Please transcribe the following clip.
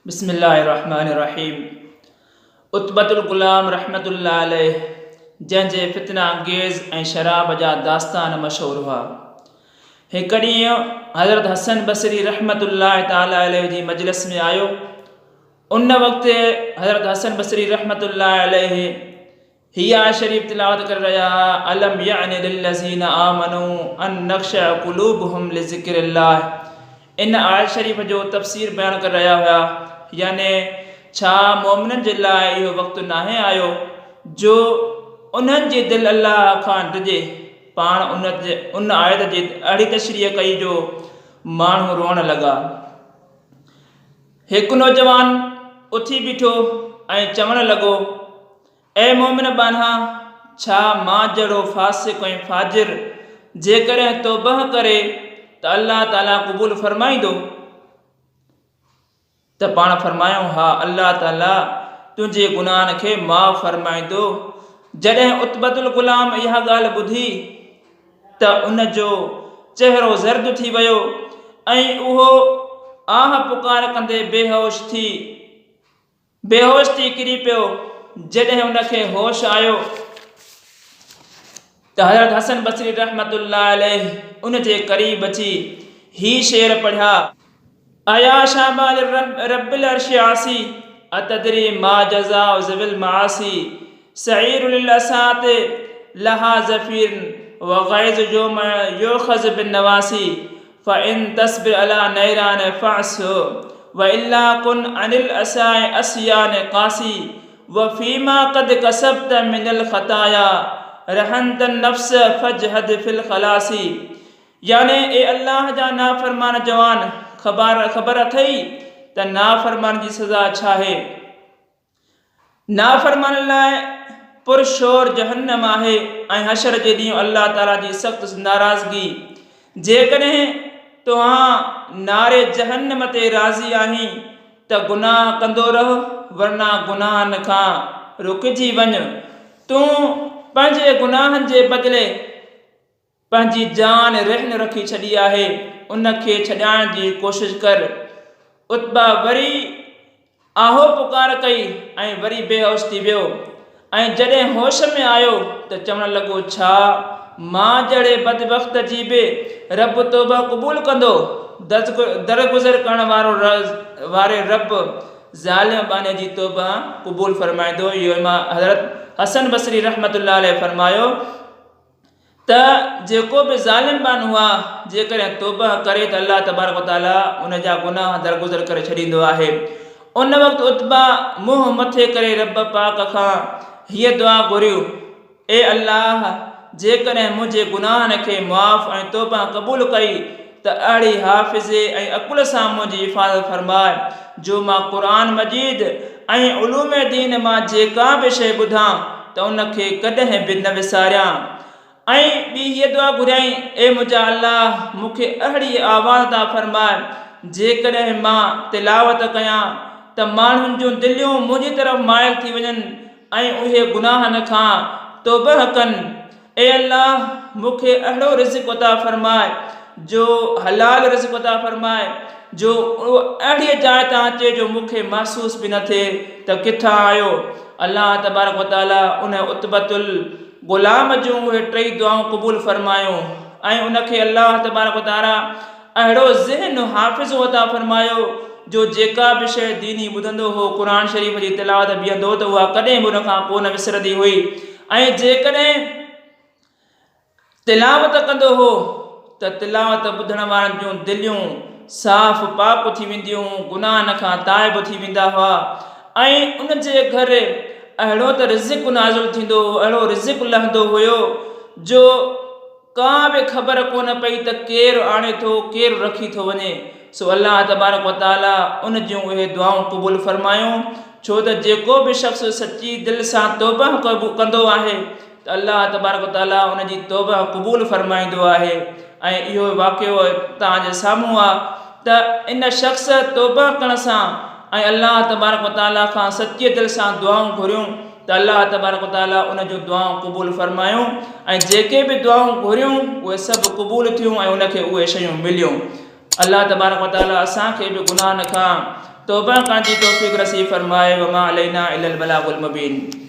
بسم الله الرحمٰن الرحيم عتبة الغلام رحمة الله عليه جنهن جي فتنه انگيز ۽ شراب جا داستان مشهور هئا. هڪ ڏينهن حضرت حسن بصري رحمة الله تعالٰي عليه جي مجلس ۾ آيو. ان وقت حضرت حسن بصري رحمة الله عليه هي آيت شريف تلاوت ڪري رهيا ها، الم يعن للذين آمنوا ان نخشع قلوبهم لذڪر الله ان آيت شريف جو تفسير بيان ڪري رهيا هيا يعني ڇا مؤمنن جي لاء اهو وقت ناهي آيو جو انهن جي دل الله کان ڊڄي پاڻ ان آيت جي اهڙي تشريح ڪئي جو ماڻهو روئڻ لڳا. هڪ نوجوان اٿي بيٺو ۽ چوڻ لڳو، اي مؤمن ٻانها! ڇا مان جهڙو فاسق ۽ فاجر جيڪڏهن توبهه ڪري ته الله تعاليٰ قبول فرمائيندو؟ ته پاڻ فرمايائون، ها الله تعاليٰ تنهنجي گناهن کي معاف فرمائيندو. جڏهن عتبة الغلام اها ڳالهه ٻڌي ته ان جو چهرو زرد ٿي ويو ۽ اهو آهه پڪار ڪندي بيهوش ٿي بيهوش ٿي ڪري پيو. جڏهن ان کي هوش آيو ته حضرت حسن بصري رحمة الله عليه ان جي قريب اچي هي شعر پڙهيا. ايا شابا لرب العرش عاصي اتدري ما جزاء ذوي المعاصي سعير للعصاة لها زفير وغيظ يوم يؤخذ بالنواصي فان تصبر علي نيران فاعص والا ڪن عن العصاء عصيان قاسي وفيما قد ڪسبت من الخطايا رهنت النفس فاجهد في الخلاص يعني اي الله جا نافرمان جوان خبر اٿئي ته نافرمان جي سزا ڇاهي؟ نافرمانن لاء پرشور جهنم آهي ۽ حشر جي ڏينهن الله تعالي جي سخت ناراضگي. جيڪڏهن توهان نار جهنم تي راضي آهين ته گناهه ڪندو رهه ورنه گناهن کان رڪجي وڃ. تون پنهنجي گناهن جي بدلي پنهنجي جان رهن رکي ڇڏي آهي، ان کي ڇڏائڻ جي ڪوشش ڪر. عتبه وري آهو پڪار ڪئي ۽ وري بيهوش ٿي ويو ۽ جڏهن هوش ۾ آيو ته چوڻ لڳو، ڇا مان جهڙي بدبخت جي به رب توبه قبول ڪندو؟ درگذر ڪرڻ واري رب ظالم ٻانهي جي توبه قبول فرمائيندو. اهو امام حضرت حسن بصري رحمة الله عليه فرمايو. ته جيڪو به ظالم ٻانهو آ جيڪڏهن توبه ڪري ته الله تبارڪ وتعالي ان جا گناهه درگذر ڪري ڇڏيندو آهي. ان وقت عتبه منهن مٿي ڪري رب پاڪ کان هيء دعا گهريو، اي الله! جيڪڏهن منهنجي گناهن کي معاف ۽ توبه قبول ڪئي ته اهڙي حافظي ۽ عقل سان منهنجي حفاظت فرماء جو مان قرآن مجيد ۽ علوم دين مان جيڪا به شيء ٻڌان ته ان کي ڪڏهن به نه وساريان. ۽ ٻي هيء دعا گهريائين، اي منهنجا الله! مون کي اهڙي آواز عطا فرماء، جيڪڏهن مان تلاوت ڪيان ته ماڻهن جون دليون منهنجي طرف مائل ٿي وڃن ۽ اهي گناهن کان توبهه ڪن. اي الله! مون کي اهڙو رزق عطا فرماء جو حلال رزق عطا فرماء جو اهو اهڙيء جاء تان اچي جو مون کي محسوس به نه ٿئي ته ڪٿان آيو. الله تبارڪ و تعاليٰ ان عتبة الغلام جون اهي ٽئي دعائون قبول فرمايون ۽ ان کي الله تبارڪ و تعاليٰ اهڙو ذهن حافظو عطا فرمايو جو جيڪا به شيء ديني ٻڌندو هو قرآن شريف جي تلاوت بيهندو هو ته اها ڪڏهن به ان کان ڪو نه وسرندي هئي ۽ جيڪڏهن تلاوت ڪندو هو ته تلاوت ٻڌڻ وارن جون دليون صاف پاڪ ٿي وينديون هيون گناهن کان تائب ٿي ويندا هئا ۽ ان جي گهر اهڙو ته رزق نازل ٿيندو هو اهڙو رزق لهندو هيو جو ڪا به خبر ڪونه پئي ته ڪير آڻي ٿو ڪير رکي ٿو وڃي، سو الله تبارڪ و تعالي ان جون اهي دعائون قبول فرمايون، ڇو ته جيڪو به شخص سچي دل سان توبه ڪندو آهي ته الله تبارڪ و تعالي ان جي توبه قبول فرمائيندو آهي ۽ اهو واقعو توهان جي سامهون آ ته ان شخص توبه ڪرڻ سان ۽ الله تبارڪ و تعالي کان سچيء دل سان دعائون گهريون ته الله تبارڪ و تعالي ان جون دعائون قبول فرمايون ۽ جيڪي به دعائون گهريون اهي سڀ قبول ٿيون ۽ ان کي اهي شيون مليون. الله تبارڪ و تعالي اسان کي به گناهن کان توبه ڪرڻ جي توفيق نصيب فرمائي وما علينا الا البلاغ المبين.